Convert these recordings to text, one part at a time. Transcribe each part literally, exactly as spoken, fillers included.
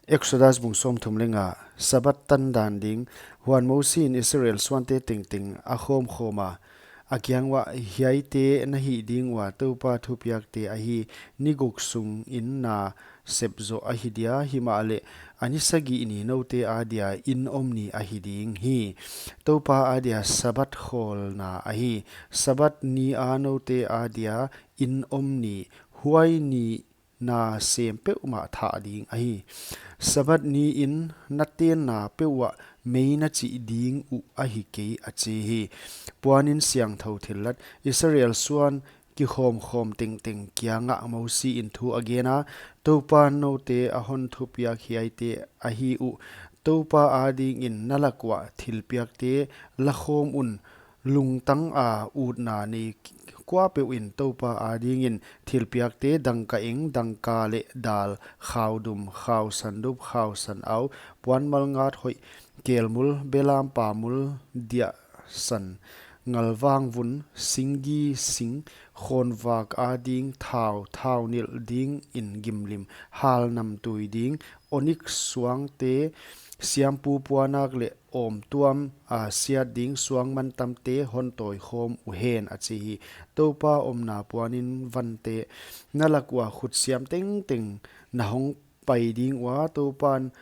Exodus bung sawmthum leh nga. Sabbath tan dan ding. Huan Mosi in Israel suante tengteng a khawmkhawm a, a kiang uah, hiaite na hih ding ua Toupa thupiakte ahi. Ni guk sungin na sep zoh ahi dia, himahleh a ni sagih ni noute adia in om ni ahi ding hi. Toupa adia Sabbath khawlna ahi. Sabbath ni a noute adia in om ni, huai ni na sem peuhmah thah ding ahi. Sabbath niin na tenna peuh uah mei na chih ding uh ahi kei, a chi hi. Puanin siangthou thillat. Israel suan kikhawmkhawm tengteng kiangah Mosi in thu a gen a, Toupan noute a hon thupiak hiaite ahi uh. Toupa adingin na lak uah thilpiakte la khawm un. Lungtang a utna nei kuapeuh in Toupa adingin thilpiakte, dangkaeng, dangka leh dal, khaudum, khausandup, khausanau, puanmalngat hoih, kelmul, belampamul, diahsan, ngalvangvun, singgi sing, khawnvak ading thau, thau nilh dingin gimlim, hal namtui ding, onik suangte, siampu puanak leh awmtuam a siat ding suang mantamte hon tawi khawm uhen, a chi hi. Toupa omna puanin vante. Na lak ua khutsiam tengteng na hong pai ding ua, Toupan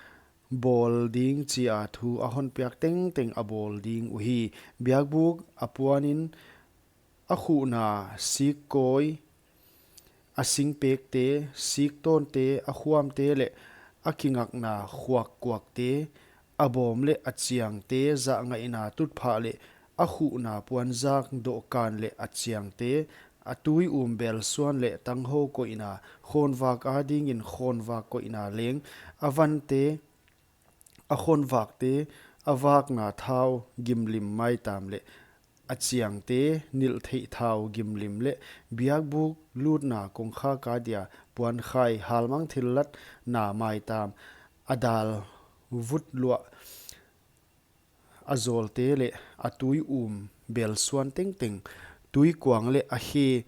bawl ding chia thu a hon piak tengteng a bawl ding uhi. Biakbuk a puanin a khuhna, sikkawi, a singpekte, siktawnte, a khuamte leh a kingakna khuakkuakte, a bawm leh a chiangte, zahngaihna tutphah leh a khuhna puanzak dohkan leh a chiangte, a tui um belsuan leh tanghou koihna, khawnvak adingin khawnvak koihna leng, a vante, a khawnvakte, a vakna thau gimlim maitam leh a chiangte, nilhtheih thau gimlim leh biakbuk lutna kongkhak adia puankhai, halmang thillatna maitam, a dal vutluah a zawlte leh a tui um belsuan tengteng, tuikuang leh a khe,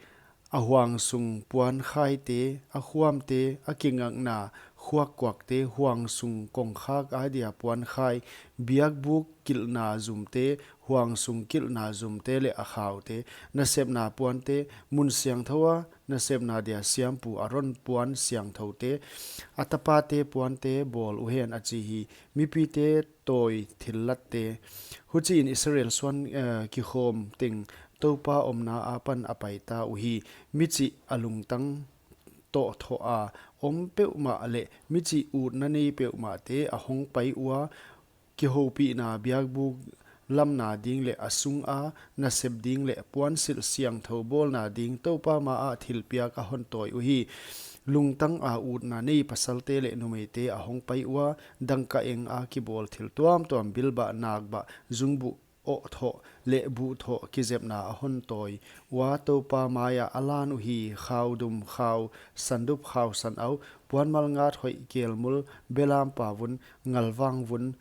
a huangsung puankhaite, a khuamte, a kingakna khuakkuakte, huangsung kongkhak adia puankhai, biakbuk kilhna zumte, huangsung kilhna zumte leh a khaute, nasepna puante, mun siangthoua nasepna dia siampu Aron puan siangthoute, a tapate puante bawl uhen, a chi hi. Mipite tawi thillatte. Huchiin Israel suan, eh, kikhawm teng Toupa omna apan a paita uhi. Michih a lungtang toh thoh a om peuhmah leh michih utna nei peuhmahte a hong pai ua, kihoupihna biakbuk lamna ding leh a sunga nasep ding leh puansilh siangthou bawlna ding Toupa maah thilpiak a hon tawi uhi. Lungtang a utna nei pasalte leh numeite a hong pai ua, dangkaeng a kibawl thil tuamtuam, bilbah, nakbah, zungbuh, ohthoh leh buhthoh kizepna a hon tawi ua, Toupa maia a lan uhi. Khaudum, khausandup, khausanau, puanmalngat hoih, kelmul, belampavun, ngalvangvun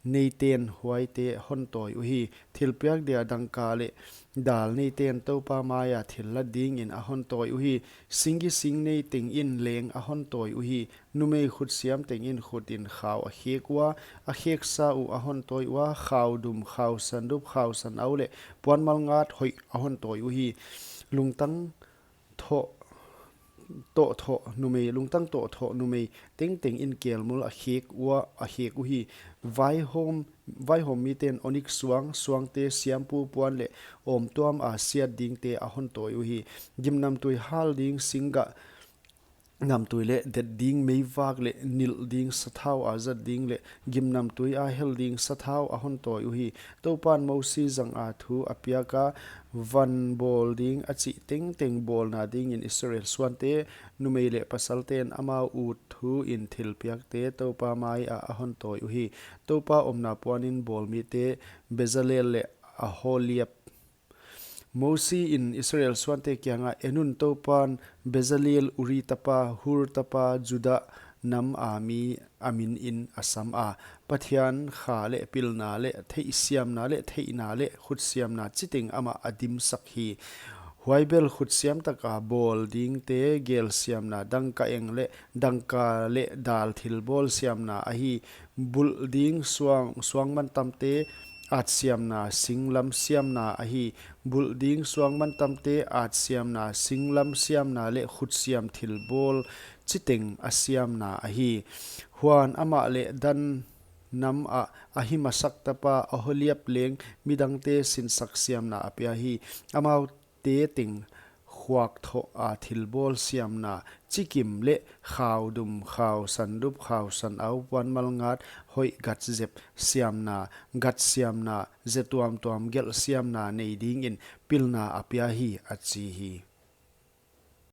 neiten huaite hon tawi uhi. Thilpiak dia dangka leh dal neiten Toupa maia thillat dingin a hon tawi uhi. Singgi sing nei tengin leng a hon tawi uhi. Numei khutsiam tengin khutin khau a khek ua, a kheksa uh a hon tawi ua, khaudum, khausandup, khausanau leh puanmalngat hoih a hon tawi uhi. Lungtang thoh, toh thoh numei, lungtang toh thoh numei tengtengin kelmul a khek ua, a khek uhi. Vaihawm, vaihawm miten onik suang, suangte, siampu puan leh awmtuam a siat dingte a hon tawi uhi. Gimnamtui hal ding singgah namtui leh det ding meivak leh nilh ding sathau a zat ding leh gimnamtui a hel ding sathau a hon tawi uhi. Toupan Mosi zanga thu a piaka, van bawl ding a chih tengteng bawlna dingin Israel suante, numei leh pasalten amau ut thuin thilpiakte Toupa maia a hon tawi uhi. Toupa omna puanin bawlmite Bezalel leh Aholiab. Mosi in Israel suante kiangah, en un, Toupan Bezalel, Uri tapa, Hur tapa, Juda nam a mi a minin a sam a, Pathian kha leh pilna leh theihsiamna leh theihna leh khutsiamna chiteng amah a dimsak hi. Huai bel khut siam taka bawl dingte gel siamna, dangka eng leh dangka leh dal thilbawl siamna ahi. Bulh ding suang, suangmantamte at siamna, singlam siamna ahi. Bulh ding suangmantamte at siamna, singlam siamna leh khutsiam thilbawl chiteng a siamna ahi. Huan amah leh Dan nam ah Ahimasak tapa Oholiab leng midangte sinsak siamna a pia hi. Amaute teng khuak thoh a thilbawl siamna, chikim leh khaudum, khausan dup, khausan au, puan malngat hoih gatzep siamna, gat siamna, ze tuamtuam gelh siamna nei dingin pilna a pia hi, a chi hi.